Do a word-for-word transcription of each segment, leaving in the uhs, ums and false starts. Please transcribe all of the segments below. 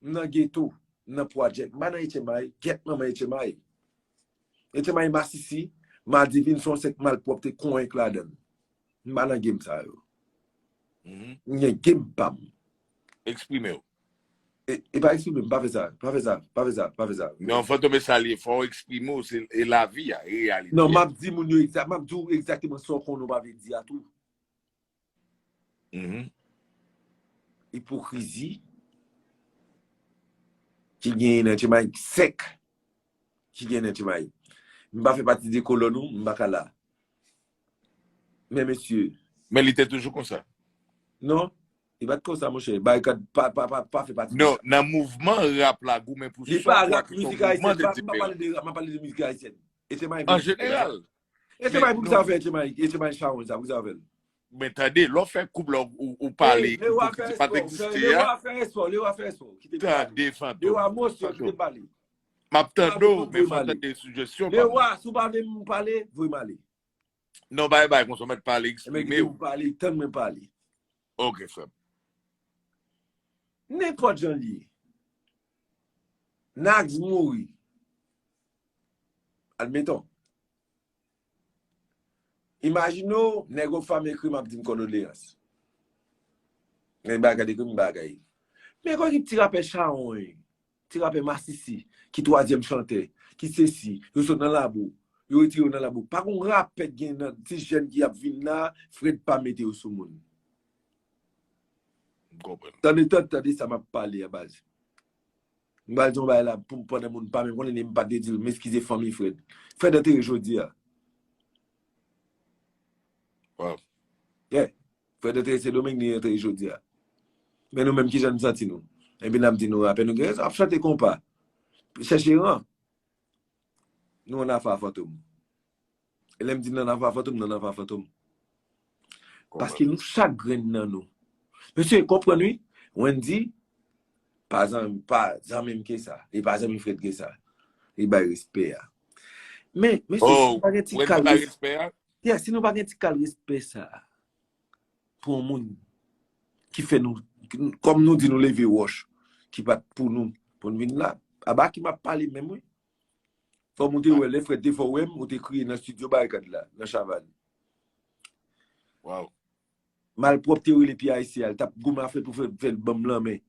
M nan geto, m nan project. M pa nan H M I, gyèt manman H M I. H M I masisi, madivin, se yon sèk malpwòpte konyen k ladan l. M pa nan game sa yo. M gen game pa m. Eksprime w. E, e pa eksprime m, pa fè sa, pa fè sa, pa fè sa, pa fè sa. Non, Fantom, e sa l ye, fò w eksprime w, se e lavi a, e reyalite. Non, m ap di moun yo egzak, m ap di w egzakteman sa w konnen w pa vle di a tou. Mhm. Ipokrizi ki genyen nan Jemay sèk ki genyen nan Jemay. M pa fè pati de kolòn ou, m pa ka la. Men mesye. Men li te toujou konsa. Non, li pa t konsa, monchè. Barikad pa, pa, pa, pa fè pati de Non, sa. Nan mouvman rap la, goumen pou Li son pa pwa rap ki se yon mizik mouvman ayisyèn. de Pa, m pa diferan. pale de rap, m pa pale de mizik ayisyèn. Jemay An jeneral. Jemay pou ki sa fè Jemay, Jemay chawony sa, pou ki sa fè l. Men tande, lè w fè koub la, ou, ou pale, Lewa ipokrizi fè pa t espò, egziste a. Lewa fè espò, Lewa fè espò. Kite m pale. Tande, Fantom. Lewa mosyon, kite m pale. M ap tande w, Fantom, men fò voye m ale. Tande sijestyon pa m. Lewa, si w pa vle m pale, voye m ale. Non, bay bay, konsa w mèt pale, Ebyen, eksprime kite w. m pale, tann mwen pale. Ok, frè m. Nenpòt jan li ye. Nags mouri. Admeton. Imajine w, nèg Rockfam ekri m ap di m kondoleyans. Nèg bagay ekri m bagay. Men kon ki ti rapè chawony, ti rapè masisi, ki twazyèm chantè, ki sesi, yo sot nan labou, yo retire yo nan labou. Pa gon rapè k gen nan ti jèn ki ap vin la, Fred pa mete yo sou moun. M konprann. Tande, tande, tande sa m ap pale a baz. M pral di yon bagay la pou pandan moun pa menm konnen, m pa t vle di l, m eskize fanmi Fred. Fred antere jodi a. Wow. Yeah. Fred antere Sendomeng, li antere jodi a. Men nou menm kijan n santi nou? Epi n ap di nou rapè, nou gen rezon ap chante konpa. Chèche ran. Nou ann afè a Fantom. E lè m di n ann afè a Fantom, n ann afè a Fantom. Paske nou chak grenn nan nou. Mesye, konprann wi. Wendy, pa zanmi, pa zanmi m ke sa. Li pa zanmi Fred ke sa. Li bay respè a. Men, mesye, si Oh, nou pa gen ti Wendy kal bay res- respè a? Yeah, si nou pa gen ti kal respè sa pou yon moun ki fè nou, kòm nou di nou leve wòch, ki pa t pou nou, pou n vin la, aba ki m ap pale menm wi. Fò m ou te wè, lè Fred te fè w wè m, ou te kriye nan estidyo Barikad la, nan Chavann. Wow. Malpwòpte rele P I C a, l t ap goumen a Fred pou fè, fè l ban m lanmen.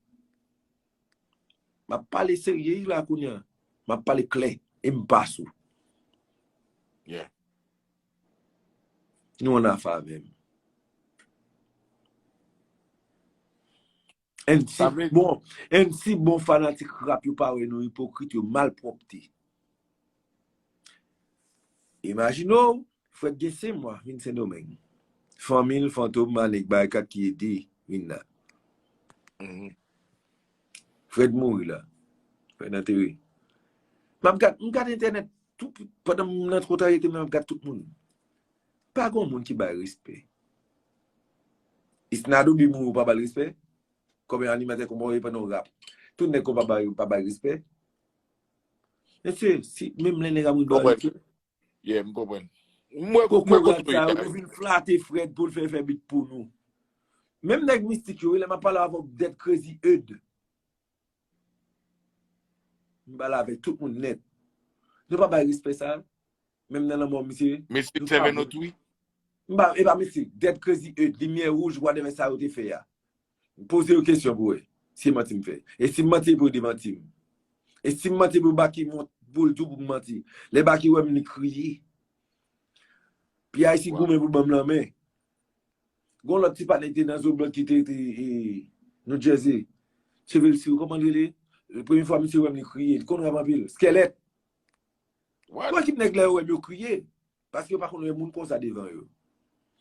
M ap pale serye wi la kounye a. M ap pale klè, e m pa sou. Yeah. Nou ann afè avè m. And si Sa vle- bon, and si bon fanatik rap yo pa wè nou ipokrit, yo malpwòpte. Imajine w, Fred gen senk mwa vin Sendomeng. Fanmi l, Fantom, Manik, Barikad ki ede vin la. Mhm. Fred mouri la. Fred antere. M ap gad, m gad entènèt tou, pandan m nan twotarete m, m ap gad tout moun. Pa gon moun ki bay respè. Isnado bi mouri, ou pa ba l respè? Konbyen animatè konpa w ye pandan w rap? Tout nèg konpa ba yo pa bay respè. Mesye, si menm lè nèg ap ri ba w Konprann. respè. Yeah, m konprann. Mwen, mwen Kokorat konprann sa yo, bagay. Yo vin flate Fred pou l fè, fè bit pou nou. Menm nèg mistik yo, wi, lè m ap pale avè w, Dead Crazy Eud. M pale avèk tout moun nèt. Nou pa bay respè sa. Menm nan lanmò misye. Mesye Nou pa Seven bon. O three? M pa, e pa misye. Dead Crazy Eud, limyè wouj, whatever sa yo te fè a. Poze yo kesyon pou wè si manti m fè. E si m manti, pou yo demanti m. E si m manti, pou Baky mont, pou l di w pou m manti. Lè Baky wè m, li kriye. P I C Wow. Goumen pou ban m lanmen. Gon lòt ti patnè ki te nan Zoblòk ki te, te e, New Jersey. Cheve l sou, kòman l rele? Premye fwa misye wè m, li kriye. Li konn rap anpil. Skèlèt. What? Wè ki nèg la yo wè m, yo kriye. Paske yo pa konn wè moun konsa devan yo.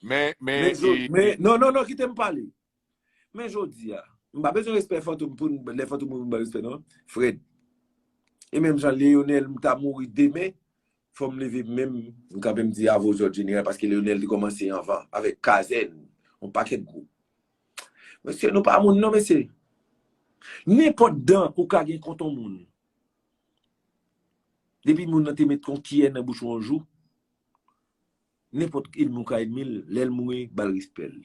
Men, men, Men, jo- e- men, non, non, non, kite m pale. Men jodi a, m pa bezwen respè Fantom pou m, lè Fantom mouri, m ba respè non. Fred. E menm jan Leonel, m ta mouri demen, fò m leve menm, m kanpe m di avo zòd jeneral, paske Leonel te kòmanse anvan, avèk Kazèn, yon pakèt gwoup. Mesye, nou pa moun non, mesye. Nenpòt dan ou ka gen kont yon moun. Depi moun nan te met yon kiyè nan bouch ou yon jou, nenpòt ènmi ou ka ènmi l, lè l mouri, ba l respè l.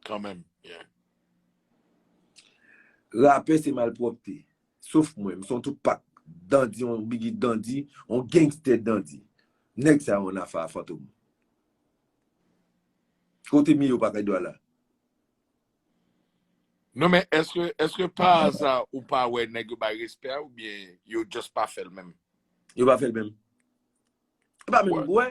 Kanmenm, yeah. Rapè se malpwòpte. Sof mwen, m se yon toupak. Dandi, yon bigi dandi, yon gangstè dandi. Nèg sa yo nan afa a Fantom. Kote mi yo pa kay dwa la? Non, men èske, èske pa aza ou pa wè nèg yo bay respè a oubyen yo just pa fè l menm? Yo pa fè l menm. E pa menm, wè.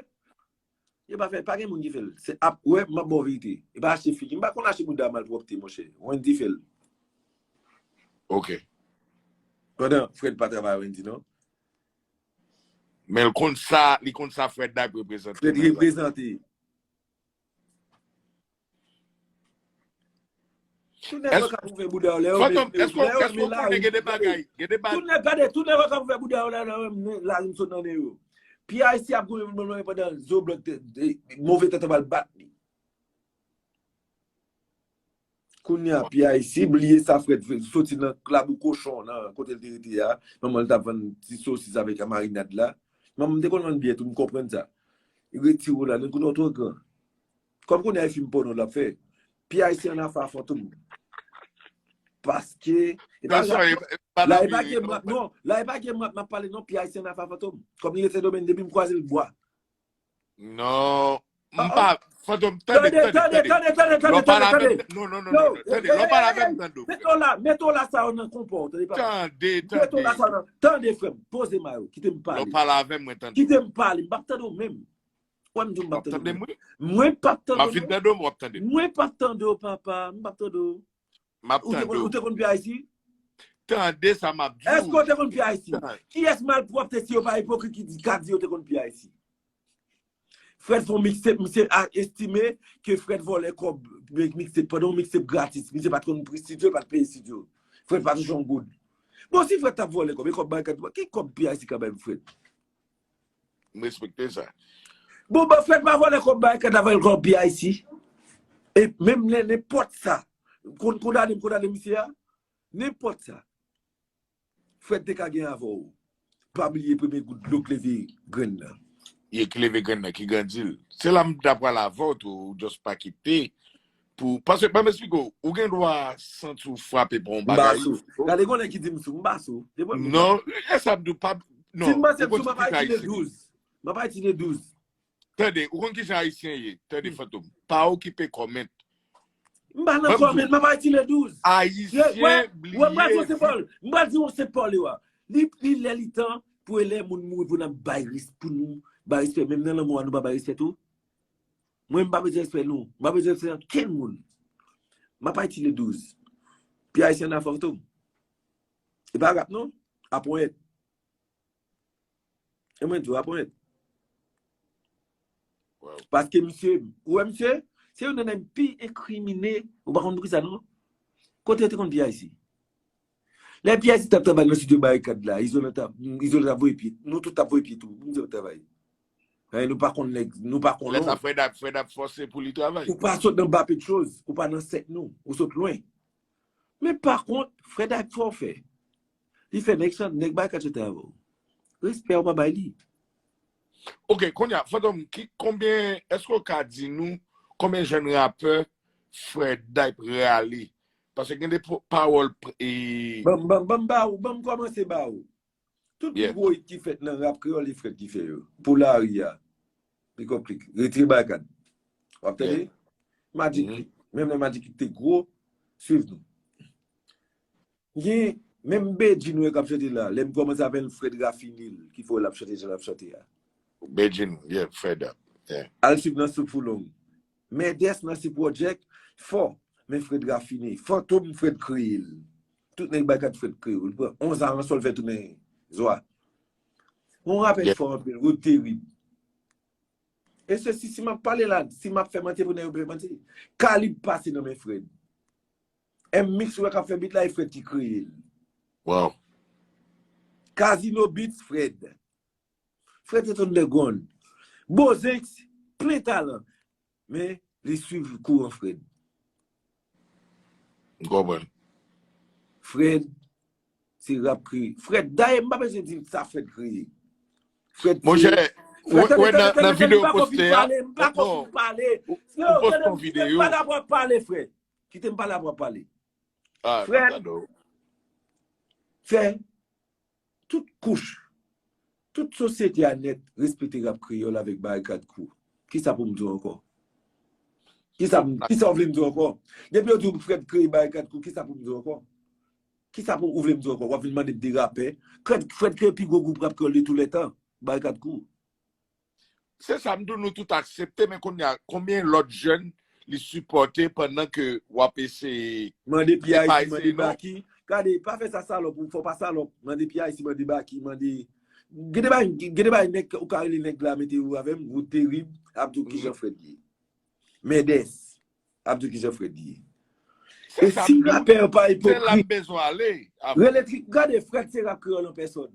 Yo pa fè, pa gen moun ki fè l. Se ap, wè, m ap ba w verite. E pa achte figi. M pa konn achte bouda malpwòpte, monchè. Wendy fè l. Ok. Pandan Fred pa travay Wendy, non? Men l konn sa, li konn sa Fred Dype reprezante. Fred reprezante. Tout nèg yo ka ouvè bouda yo lè yo. Fantom, èske w konnen gen de bagay? Gen de bagay. Tout nèg, gade, tout nèg yo ka ouvè bouda yo lè yo lari m sot nan nen yo. P I C ap goumen pou mwen pandan zo blòk move tèt anba l bat li. Kounye a, P I C bliye sa Fred fè, soti nan labou kochon nan kote l te rete a. Manman l t ap vann ti sosis avèk marinad la. Manman m te konn vann byè tou, m konprann sa. Li retire w la, li koute w twò gran. Kòm kounye a e fim pòno l ap fè. P I C an afa Fantom. Paske la e pa gen m ap, non, la e pa gen m ap pale non, P I C an afa Fantom. Kòm li rete Sendomeng, depi m kwaze l bwa. Non. M pa, Fantom, tande, tande, tande. Tande, tande, tande, tande, tande, tande. Non, non, non, non, tande, lè w pale avè m, tande w, frè. Mete w la, mete w la sa yo nan konpò, tande papa. Tande, tande. Mete w la sa yo nan, tande frè m, poze mayo, kite m pale. Lè w pale avè m, mwen tande. Kite m pale, m p ap tande w menm. Wè m di w m p ap tande w menm. Mwen p ap tande w menm. M ap fin tande w, m p ap tande w. Mwen p ap tande w, papa, m p ap tande w. M ap tande w. Ou te konn P I C? Tande sa m ap di w. Èske w te konn P I C? Kiyès malpwòpte si yo pa ipokrit ki di, ka di yo te konn P I C? Fred fè yon mixtape, misye a estime ke Fred vòlè kòb mixtape pandan yon mixtape gratis. Misye pa t konn pri estidyo, pa t peye estidyo. Fred pa touche yon goud. Bon, si Fred t ap vòlè kòb, e kòb Barikat, ki kòb P I C ka bay pou Fred? M respekte sa. Bon, bon, Fred pa vòlè kòb Barikat avè l kòb P I C. E menm lè nenpòt sa, kon-, kondane m, kondane misye a, nenpòt sa. Fred te ka gen avè w. Pa bliye premye gout dlo k leve grenn nan. Ye ki leve grenn nan, ki grandi l. Se la m ta pral avè w tou, ou just pa kite pou, paske, ban m esplike w, ou gen dwa santi w frape pa yon bagay. M pa sou. Gade gon nèg ki di m sou, m pa sou. Non, e sa m di w pa, non. Si m panse m sou, m ap itilize douz. M ap itilize douz. Tande, ou konn kijan Ayisyen ye? Tande, Fantom. Pa okipe kòmèt. M pa nan kòmèt, m ap itilize douz. Ayisyen bliye. Wè, m pral di w se Pòl. M pral di w se Pòl yo a. Li, li lè li tan pou e lè moun mouri pou n ap bay res-, pou nou bay respè. Menm nan lanmò a, nou pa bay respè tou. Mwen, m pa bezwen respè nou. M pa bezwen respè okenn moun. M ap itilize douz. P I C an afa Fantom. E pa rap non. Aponyèt. E mwen di w, aponyèt. Paske misye, ou wè misye, se youn nan nèg pi enkrimine, ou pa konn poukisa non. Kote yo te konn P I C? Lè P I C t ap travay nan estidyo Barikad la, Izolan t ap, Izolan t ap voye pye, nou tout t ap voye pye tou, pou misye travay. Hey, nou pa konn nèg, nou pa konn non. Lè sa Fred ap, Fred ap fòse pou li travay. Ou pa sot nan Bapetchoz, ou pa nan sèk nou, ou sot lwen. Men pa kont, Fred Dype fè w fè. Li fè nèg chante, nèg bay kat chante avè w. Respè ou pa bay li. Ok, kounye a, Fantom, ki, konbyen, èske w ka di nou konbyen jèn rapè Fred Dype rale? Paske gen de pawòl. Ban m, ban m, ban m ba ou, ban m kòmanse ba ou. Tout pi gwo hit ki fèt nan rap kreyòl, e Fred ki fè yo. Pou lari a. Pikòp Klik. Retire Barikad. W ap tande? Magic Klik. Menm lè Magic Klik te gwo, swiv nou. Gen, menm Bedjine nou wè k ap chante la, lè m kòmanse avè l, Fred rafine l, ki fè w l ap chante jan l ap chante a. Bedjine, yeah, Fred ap. Al swiv nan Soup Foulon. Mendes nan Sipwòjèk, fò, men Fred rafine. Fantom, Fred kreye l. Tout nèg Barikad, Fred kreye l. Li pran onz aransò l fè tounen zwa. Yon rapè fò anpil, Rod Terib. E se si, si m ap pale la, si m ap fè manti pou nèg yo fè manti. Kalib pase nan men Fred. M-Mix ou wè k ap fè bit la, e Fred ki kreye l. Wow. Casino Beats, Fred. Fred se Thunderground. Bozenx, plen talan. Men, li swiv kouran Fred. M konprann. Fred, se rap kreye. Fred, dayè, m pa bezwen di sa Fred kreye. Fred, monchè, ou wè nan videyo poste a. M pa konn pale. M pa konn pale. Ou poste yon videyo. Kite m pale apre w ap pale, frè. Kite m pale apre w ap pale. Frè, fè tout kouch, tout sosyete a nèt respekte rap kreyòl avèk Barikad Crew. Kisa pou m di w ankò? Kisa, kisa w vle m di w ankò? Depi yo di w Fred kreye Barikad Crew, kisa pou m di w ankò? Kisa pou ou vle m di w ankò? W ap vin mande m de rapè. Fred, Fred kreye pi gwo gwoup rap kreyòl de tou lè tan, Barikad Crew. Se sa m di w, nou tout aksepte, men kounye a, konbyen lòt jèn li sipòte pandan ke w ap eseye. Mande P I C, mande Baky. Gade, pa fè sa salòp, ou fò pa salòp. Mande P I C, mande Baky, mande. Gen de bagay, gen de bagay nèg, ou ka rele nèg la, mete ou avè m, ou terib, ap di w kijan Fred ye. Mendes, ap di w kijan Fred ye. E si rapè yo pa ipokrit, rele, gade, Fred se rap kreyòl an pèsòn.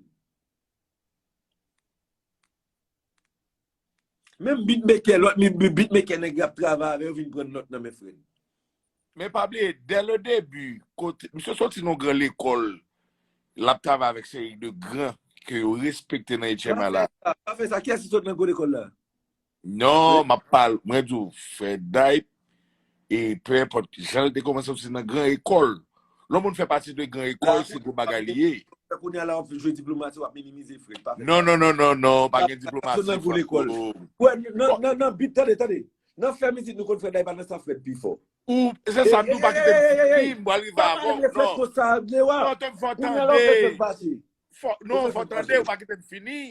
Menm beatmaker, lòt beatmaker nèg y ap travay avè yo vin pran nòt nan men Fred. Men pa bliye, dès le début, kote misye soti nan gran lekòl, l ap travay avèk seri de gran ke yo respekte nan H M I la. Pa fè sa, kiyès ki sot nan gwo lekòl la? Non, m ap pale, mwen di w, Fred Dype, e pe enpòt jan l te kòmanse, se nan gran ekòl. Lè yon moun fè pati de gran ekòl, se gwo bagay li ye. Kounye a la, w ap jwe diplomasi, w ap minimize Fred. Pa fè sa. Non, non, non, non, non, pa gen diplomasi. Sot nan gwo lekòl. Wè, nan, nan, nan bit, tande, tande. Nan fè mizik, nou konn Fred Dype, pa nan sa Fred pi fò. Ou, se sa m di w, pa kite m fini, m pral rive avè w. Non. Non, te fò tande. Non, fò tande, ou pa kite m fini.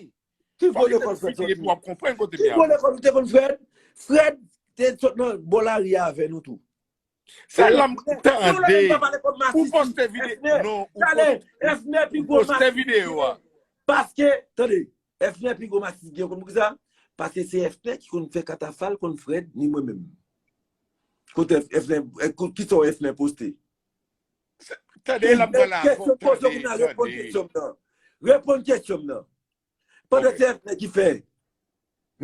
Ki gwo lekòl Fred soti? Ki gwo lekòl ou te konn Fred? Fred te sot nan bò lari a avè nou tou. Se la m tande. Ou poste videyo. Non, ou poste videyo a. Paske, tande, Efner pi gwo masis gen, konn poukisa? Paske se Efner ki konn fè katafal konn Fred, ni mwen menm. Kote Efner, kisa Efner poste? Tande, la m pral avè w. Tande, tande. Reponn kesyon m nan. Reponn kesyon m nan. Pandan se Efner ki fè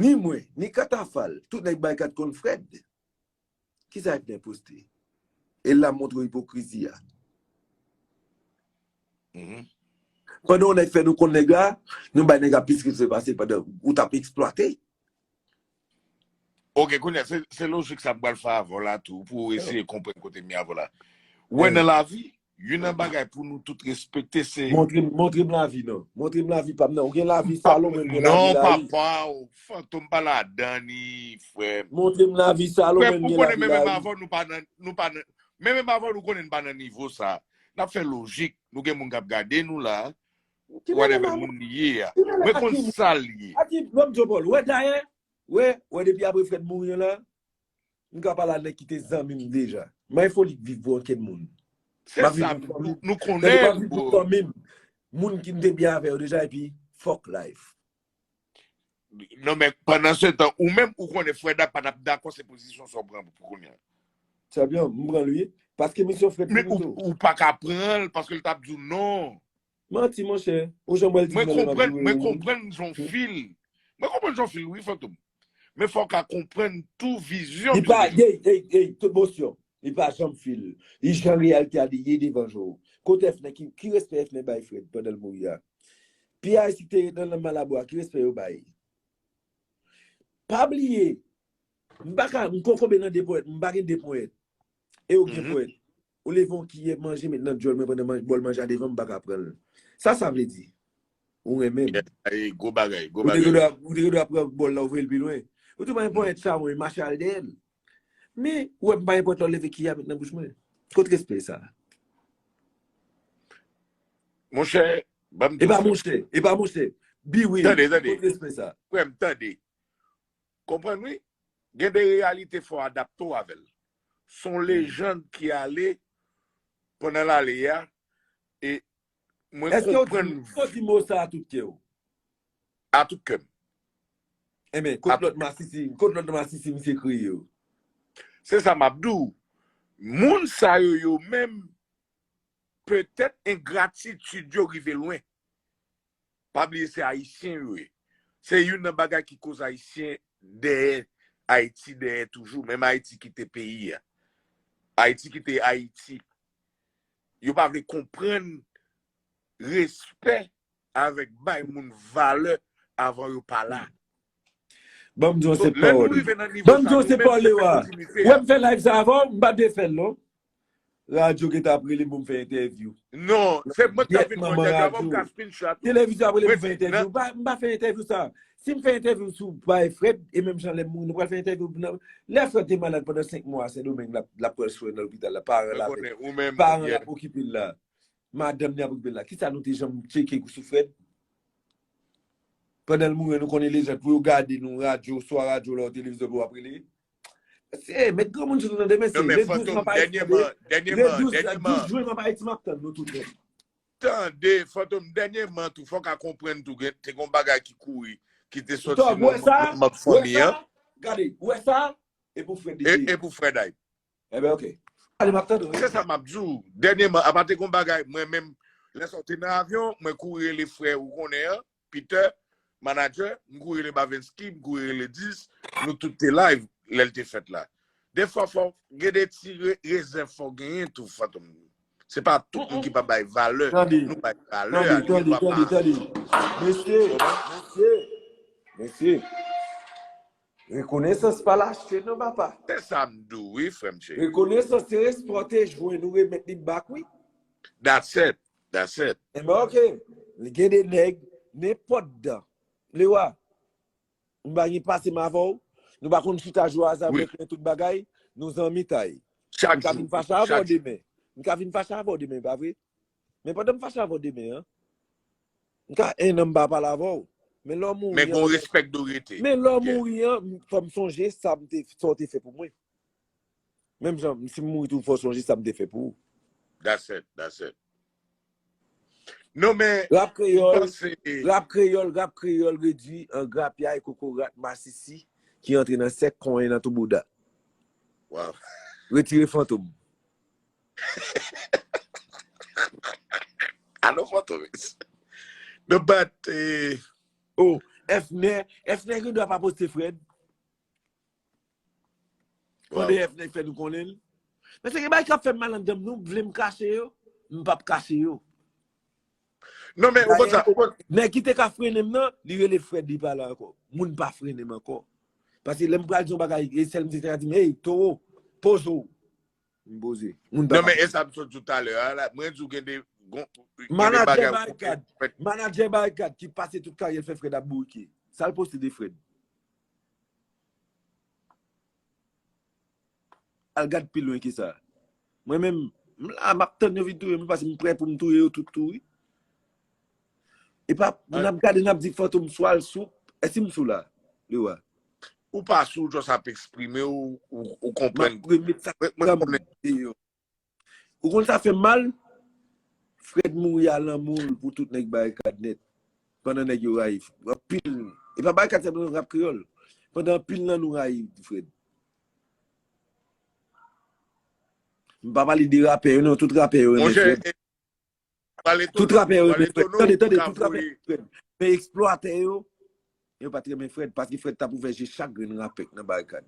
ni mwen, ni Katafal, tout nèg Barikat konn Fred. Kisa Efner poste? E la montre ipokrizi a. Pandan yon nèg fè nou konn nèg la, nou bay nèg la plis ke se pase pandan ou t ap eksplwate. Ok, kounye a, se, se lojik sa m pral fè avè w la tou, pou w eseye konprann kote m ye avè w la. Ou wè nan lavi, youn nan bagay pou nou tout respekte se. Montre m, montre m lavi non. Montre m lavi pa m nan. Ou gen lavi salon, mwen gen lavi layi. Non, papa, fantom pa ladan li, frè m. Montre m lavi salon, mwen gen lavi layi. Frè m, ou konnen menm avè w nou pa nan, nou pa nan, menm avè w nou konnen n pa nan nivo sa. N ap fè lojik, nou gen moun k ap gade nou la. Whatever moun li ye a. Mwen konn sa l ye. Akim, lòm Djopòl, wè dayè, wè, wè depi apre Fred mouri an la, m ka pale a nèg ki te zanmi m deja. M pa gen foli viv pou okenn moun. Se sa, nou konnen, bro. Moun ki m te byen avè yo deja, epi fuck life. Non, men pandan se tan, ou menm, ou konnen Fred la pa t ap dakò se pozisyon sa w pran pou kounye a. Sa byen, m pran l wi. Paske misyon Fred fini tou. Men ou pa ka pran l, paske l t ap di w non. Manti, monchè. Ou janm wè l di non lè m ap di wi. Mwen konprann, mwen konprann jan w feel. Mwen konprann jan w feel, wi, Fantom. Men fò w ka konprann tou vizyon ke li. Li pa, ey, ey, ey, tout bosyon. Li pa janm feel. Li jan reyalite a li ye devan je w. Kote Efner, ki, ki respè Efner bay Fred pandan l mouri a? P I C te nan, nan Malabo a, ki respè yo bay? Pa bliye, m pa ka, m kokobe nan de ponyèt, m pa gen de ponyèt. E ou gen ponyèt. Ou leve yon kiyè manje met nan djòl mwen pandan bòl manje a devan m, m pa ka pran l. Sa sa vle di? Ou renmen m. Gwo bagay, gwo bagay. Ou te gen dwa, ou te gen dwa pran bòl la, ou voye l pi lwen. Ou tou pa gen ponyèt sa mwen, mache al dèyè l. Men, ou wè m pa gen ponyèt la, ou leve kiyè a met nan bouch mwen. Kot respè sa? Monchè, ban m di w sa. E pa monchè, e pa monchè. Be real. Tande, tande. Kot respè sa? Frè m, tande. Konprann wi. Gen de reyalite fò w adapte w avè l. S on lejann ki ale pandan l ale a, e mwen konprann. Èske w di mo sa a tout kè w? A tout kè m. Enben, kot lòt masisi, kot lòt masisi misye kreye yo? Se sa m ap di w. Moun sa yo, yo menm, petèt engratitid yo rive lwen. Pa bliye se Ayisyen yo ye. Se youn nan bagay ki koz Ayisyen dèyè, Ayiti dèyè toujou, menm Ayiti kite peyi a. Ayiti kite Ayiti. Yo pa vle konprann respè avèk bay moun valè avan yo pa la. Ban m di w se pawòl. Ban m di w se pawòl, Lewa. Ou wè m fè live sa avan w, m pa t vle fè l non. Radyo gentan ap rele m pou m fè entèvyou. Non, se mwen ki ta vin pran entèvyou avan m ka screenshot. Televizyon ap rele m pou m fè entèvyou. M pa fè entèvyou sa. Si m fè entèvyou sou bay Fred, e menm jan lè m mouri, nou pral fè entèvyou. Lè Fred te malad pandan senk mwa a Sendomeng, l ap pran swen nan lopital la, paran l avèk. Paran l ap okipe l la. Madanm li ap okipe l la. Kisa nou te janm tcheke sou Fred? Pandan l mouri, nou konnen lejand pou yo gade nou radyo, swa radyo la, televizyon pou w ap rele. Mesye, met granmoun sou nou tande, mesye. Non, men Fantom, dènyèman, dènyèman, dènyèman. Douz jen m ap Ayiti, m ap tann nou tout. Tande, Fantom, dènyèman tou, fòk a konprann tou, te gon bagay ki kouri, ki te soti nan fanmi an. Gade, ou wè sa? E pou Fred li te ye. E pou Fred ay. Ebyen, ok. Ale, m ap tande w, wi. Se sa m ap di w. Dènyèman, apa te gon bagay, mwen menm, lè sa w te nan avyon, mwen kouri rele frè ou konnen an, Peter, manager, m kouri rele Bavenski, m kouri rele Dis, nou tout te live lè l te fèt la. Defwa fò gen de ti rezèv fò genyen tou, Fantom. Se pa tout moun ki pa bay valè. Nou bay valè a, nou pa pa. Mesye, mesye, mesye. Rekonesans pa lachte non, papa. Se sa m di w, wi, frè m cheri. Rekonesans se respè w te jwenn, ou remèt li back, wi. That's it. That's it. Enben, ok. Gen de nèg, nenpòt dan. Lewa, m pa gen pase m avè w. Nou pa konn chita jou aza, mwen konnen tout bagay. Nou zanmitay. M ka vin fache avè w demen. M ka vin fache avè w demen, pa vre? Men pandan m fache avè w demen an, m ka en an m pa pale avè w. Men lè w mouri an. Men gon respè k dwe rete. Men lè w mouri an, fò m sonje sa m te, sa w te fè pou mwen. Menm jan, si m mouri tou, fò w sonje sa m te fè pou ou. That's it, that's it. Non, men. Rap kreyòl, rap kreyòl, rap kreyòl redui an grapyay, kokorat, masisi ki antre nan sèk, konyen nan tou bouda. Wow. Retire Fantom. Alo, Fantomis. Non, but, eh, oh, Efner, Efner gen dwa pa poste Fred. Kote Efner fè nou konnen l. Men se gen bagay k ap fè m mal anndan m, nou vle m kache yo, m p ap kache yo. Non, men, ou konn sa, ou konn. Nèg ki te ka frennen m nan, li rele Fred, li pa la ankò. Moun pa frennen m ankò. Paske lè m pral di yon bagay, e sèl misye te ka di m, "Hey, Toro, poze w." M poze. Moun pa. Non, men e sa m sot di w talè a la. Mwen di w gen de, gen de bagay ou fè. Manadjè Barikad, manadjè Barikad ki pase tout karyè l fè Fred ap bourike. Sa l poste de Fred? Al gad pi lwen ke sa. Mwen menm, m la, m ap tann yo vin touye m, paske m prè pou m touye yo tout tou, wi. E pa, n ap gade, n ap di Fantom swa l sou, èske m sou la? Lewa. Ou pa sou, just ap eksprime w, ou, ou konprann. M ap remèt sa mwen, mwen konnen. Ou konn sa fè m mal? Fred mouri a lanmou l pou tout nèg Barikad nèt. Pandan nèg yo rayi anpil. E pa Barikad sèlman, rap kreyòl. Pandan anpil nan nou rayi Fred. M pa pale de rapè yo, non, tout rapè yo renmen Fred. Tout rapè yo renmen Fred. Tande, tande, tout rapè yo renmen Fred. Men eksplwatè yo, yo pa t renmen Fred, paske Fred t ap ouvè je chak grenn rapè k nan Barikad.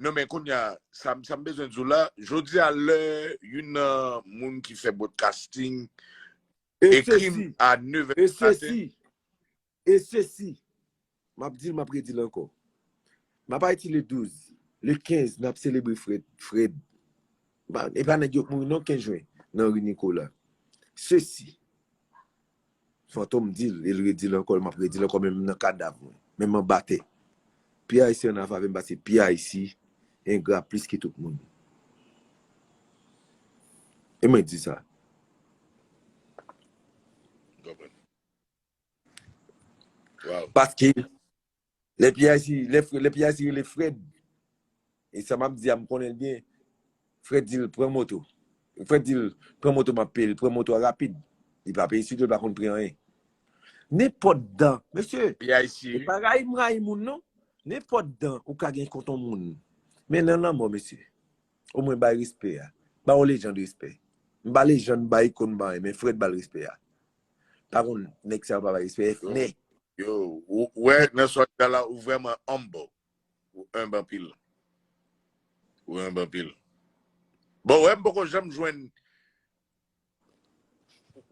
Non, men kounye a, sa, sa m bezwen di w la, jodi a, lè youn nan moun ki fè broadcasting ekri m a nevè di maten. E sesi, m ap di l, m ap redi l ankò. M ap Ayiti le douz, le kenz, n ap selebre Fred, Fred. E pa nèg yo k mouri non kenz jen nan ri Nikola. Sesi. Fantom di l, e l redi l ankò, m ap redi l ankò, menm nan kadav mwen, menm anba tè. P I C ann avè m pase P I C engra plis ke tout moun. E mwen di sa. Paske lè P I C, lè, lè P I C rele Fred, e sa m ap di a, m konnen l byen. Fred di l, "Pran moto." Fred di l, "Pran moto, m ap peye l, pran moto a rapid." Li pa peye studio, li pa konn pri anyen. Nenpòt dan, mesye, e pa rayi m rayi moun, non. Nenpòt dan ou ka gen kont yon moun. Men nan lanmò, mesye, omwen bay respè a. Ba yon lejann respè. M ba lejann, ba ikòn, ba anyen, men Fred ba l respè a. Pa konn nèg sa yo pa bay respè, Efner. Yo, ou wè nan sòt la, ou vrèman humble. Ou enb anpil. Ou enb anpil. Bon, wè, m poko janm jwenn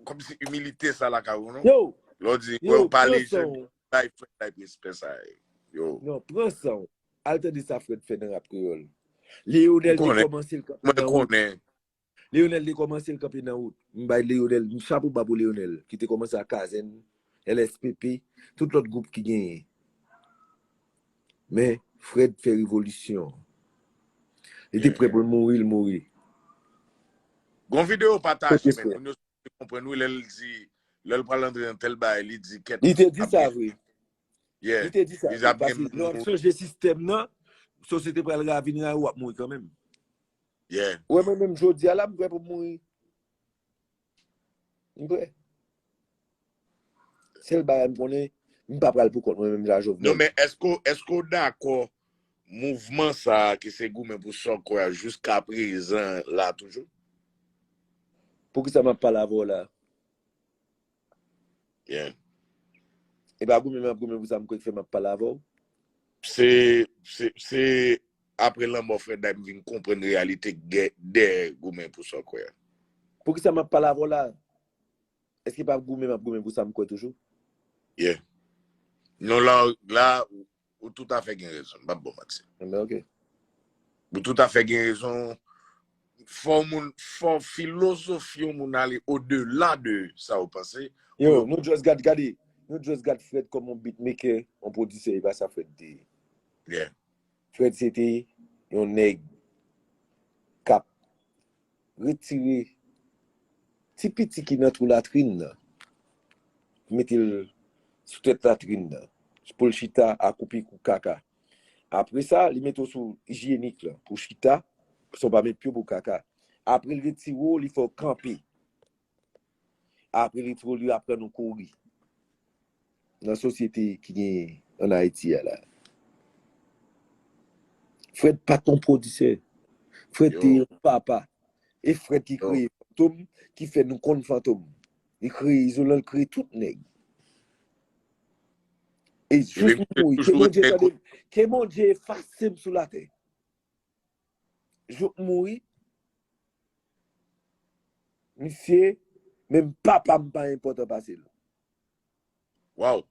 kòmsi imilite sa lakay ou, non? Yo, lè w di, yo, wè, ou pale, pran san w. Bay Fred, bay respè sa. Yo. Non, pran san w. Al tande sa Fred fè nan rap kreyòl. Leonel te kòmanse l kanpe nan wout. Leonel te kòmanse l kanpe nan wout. M bay Leonel, m chapo ba pou Leonel, ki te kòmanse ak Kazèn, L S P P, tout lòt gwoup ki genyen. Men, Fred fè revolisyon. Li te prè pou l mouri, l mouri. Gon videyo pataje, men moun yo konprann wi, lè l di, lè l pral antre nan tèl bagay, li di kèt. Li te di sa vre. Li te di sa vre, paske lè w ap chanje sistèm nan, sosyete pral ravin ray ou, w ap mouri kanmenm. Ou wè mwen menm jodi a la, m prè pou m mouri. M prè. Sèl bagay m konnen, m pa pral pou kont mwen menm jan Jovenel. Non, men èske, èske w dakò mouvman sa a ki se goumen pou sa w kwè a jiska prezan la toujou? Poukisa m ap pale avè w la? E pa goumen m ap goumen pou sa m kwè k fè m ap pale avè w? Se, se, se apre lanmò Frèd la m vin konprann reyalite dèyè goumen pou sa w kwè a. Poukisa m ap pale avè w la? Èske pa goumen m ap goumen pou sa m kwè toujou? Non, la, la, ou toutafè gen rezon. M p ap ba w manti. Ou toutafè gen rezon. Fò moun, fò filozofi yon moun ale odela de sa ou panse. Yo, nou just gad, gade, nou just gad Fred kòm yon beatmaker, yon pwodisè, e pa sa Fred te ye. Fred se te yon nèg k ap retire ti piti ki nan twou latrin nan, mete l sou tèt latrin nan, pou l chita akoupi kou kaka. Apre sa, li mete w sou ijyenik lan, pou chita, san w pa met pye w pou kaka. Apre l retire w, li fè w kanpe. Apre l retire w, li aprann ou kouri. Nan sosyete ki genyen ann Ayiti a la. Fred pa t yon pwodisè. Fred te yon papa. E Fred ki kreye Fantom, ki fè nou konn Fantom. Li kreye Izolan, li kreye tout nèg. E jis m mouri, ke Bondye tande m, ke Bondye efase m sou latè. Jouk m mouri, misye, menm papa m pa enpòtan pase l. Waw.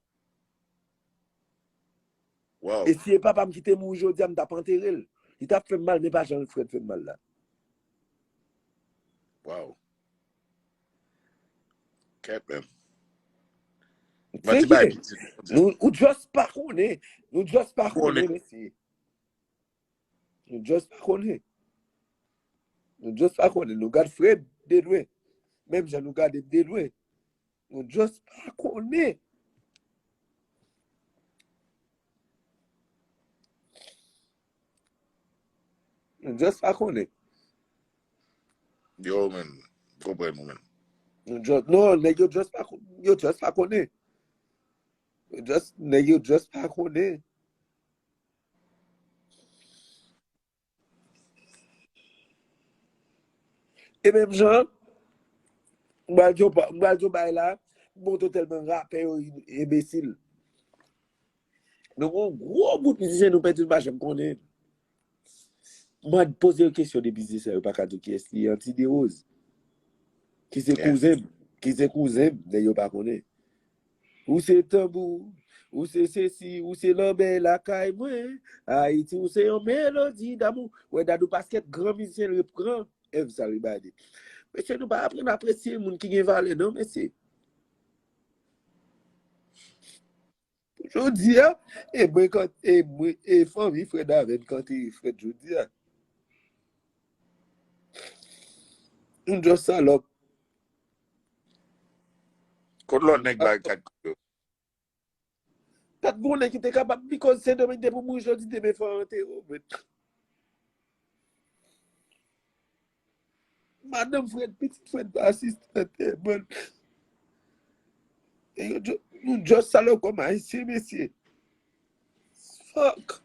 Waw. E si e papa m ki te mouri jodi a, m t ap antere l. Li t ap fè m mal, men pa jan Fred fè m mal la. Waw. Kèt menm. Manti bay pitit. Nou, ou just pa konnen. Nou just pa konnen, mesye. Nou just pa konnen. Nou just pa konnen. Nou gad Fred de lwen. Menm jan nou gade m de lwen. Nou just pa konnen. Nou just pa konnen. Yo, men. Konprann ou, men. Nou just, non, nèg yo just pa, yo just pa konnen. Yo just, nèg yo just pa konnen. E menm jan, m pral di w pa, m pral di w bagay la, m montre w tèlman rapè yo enbesil. Nou gon gwo bout mizisyen nou pèdi, nou pa janm konnen. Mwen poze yo kesyon de biznis sa, yo pa ka di w kiyès li ye, Anti Derose. Ki se kouzen m, ki se kouzen m, nèg yo pa konnen. Ou se tanbou, ou se sesi, ou se lanbèy lakay mwen. Ayiti, ou se yon melodi damou. Wè, Dadou Pasquet, gran mizisyen, l reprann èv sa, li ba li. Mesye, nou pa aprann apresye moun ki gen valè, non, mesye. Jodi a, e mwen kant, e mwen, e fanmi Fred avè m kante Fred jodi a. Nou just salòp. Kot lòt nèg bay kat yo? Kat gounen ki te kapab, because Sendomeng te pou mouri jodi, demen fò antere w, men. Madanm Fred, pitit Fred pa asiste nan antèman l. E yo ju-, nou just salòp kòm Ayisyen, mesye. Fuck.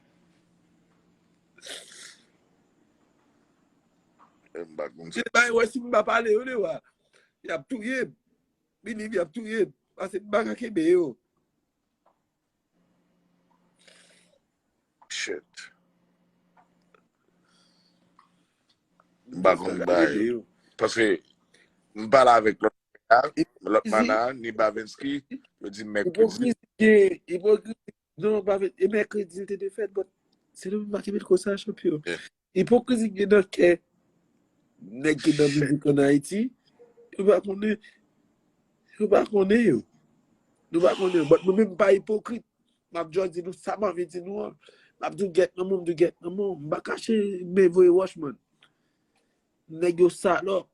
M pa konn sa. Se bay wè si m pa pale yo dewa. Y ap touye m. Bini, y ap touye m. Pase m pa ka kenbe yo. Shit. M pa konn bay. Paske m pale avèk lòt, lòt mana, ni Bavenski, yo di mèkredi. Ipokrizi, ipokrizi. Non, Baven-, e mèkredi l te dwe fèt, but Sendomeng pa kenbe l konsa, chanpyon. Ipokrizi ki gen nan kè nèg ki nan mizik ann Ayiti, yo pa konnen, yo pa konnen yo. Nou pa konnen yo. But mwen menm m pa ipokrit. M ap just di nou sa m anvi di nou an. M ap di w gèt nan mwen, m di w gèt nan mwen. M pa kache men voye wòch, man. Nèg yo salòp.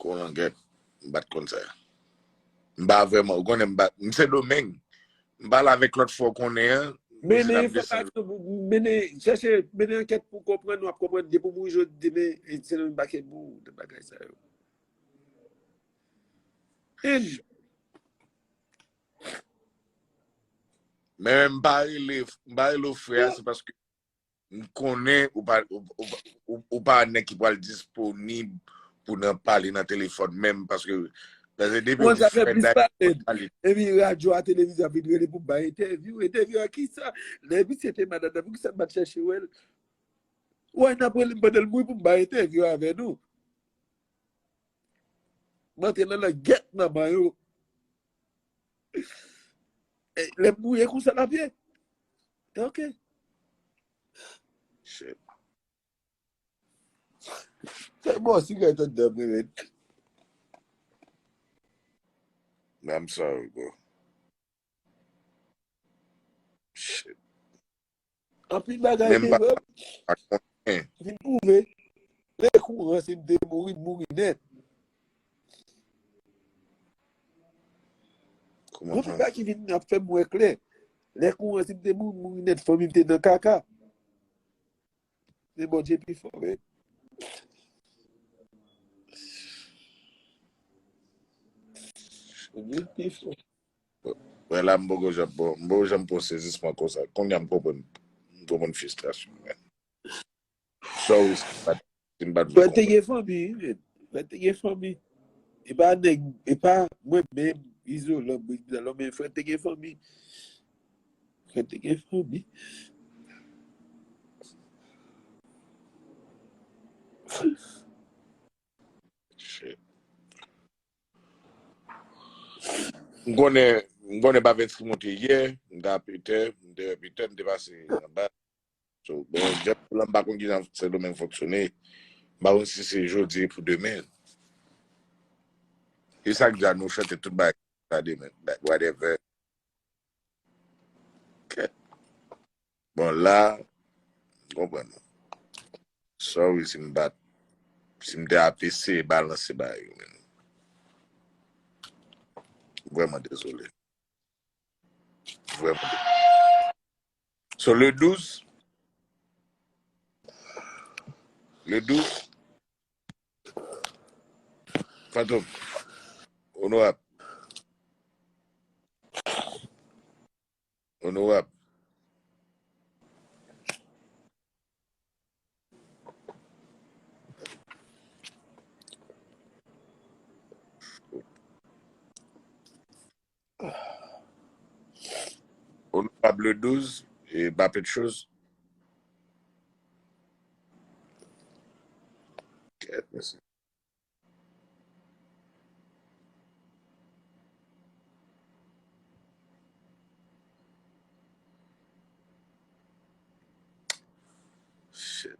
Kolangèt, m pa t konn sa. M pa vrèman, ou konnen m pa, m Sendomeng. M pale avèk lòt fwa w konnen an. Mennen enfòmasyon pou, mennen, chèche, mennen ankèt pou konprann, w ap konprann depi w mouri jodi, demen, Sendomeng pa kenbe w nan bagay sa yo. And Men m pa rele, m pa rele w frè a, se paske m konnen ou pa, ou, ou, ou, ou pa nèg ki pral disponib pou nan pale nan telefòn menm, paske, paske depi w Mwen di sa fè frè plis Dayou pale. pale. Epi radyo a, televizyon ap vin rele pou m bay entèvyou. Entèvyou a kisa? Lè misye te malad la, poukisa m pa t chèche wè l? Wè, n ap rele m pandan l mouri pou m bay entèvyou avè nou. M antre nan langèt nan mayo. E, lè m mouye konsa l ap ye. Ok. Shit. Fè bò sigarèt anndan mwen menm. I'm sorry, bro. Shit. Anpil bagay Menm gen pa vre. pa konnen. Vin pwouve. Lè kouran, si m te mouri, m mouri nèt. Kouman Anpil bagay ki vin ap fè m wè klè. Lè kouran, si m te mouri, m mouri nèt. Fanmi m te nan kaka. Men Bondye pi fò, men. Bondye pi fò. Wè la, m poko janm, bon, m poko janm pran sezisman konsa. Kounye a m konprann, m konprann fristrasyon mwen. Sorry, si m pa t, si m pa t vle Frè te konprann. Gen fanmi, wi, men. Frè te gen fanmi. E pa nèg, e pa mwen menm, izolan, mwen, men frè te gen fanmi. Frè te gen fanmi. Shit. M konnen, m konnen pa Vens ki monte yè, m te a Petè, m te wè Petè, m te pase anba. So, bon, jèp la, m pa konn kijan Sendomeng fonksyone. M pa konn si se jodi pou demen. E sa k di a nou chante tout bagay sa demen, like, whatever. Ok. Bon, la, m konprann ou. Sorry si m pa t, si m te ap eseye balanse bagay yo, men. Vrèman dezole. Vrèman dezole. So, le douz, le douz, Fantom, onorab, onorab. Onorab le douz, e pa Petchoz. Kèt, mesye. Shit.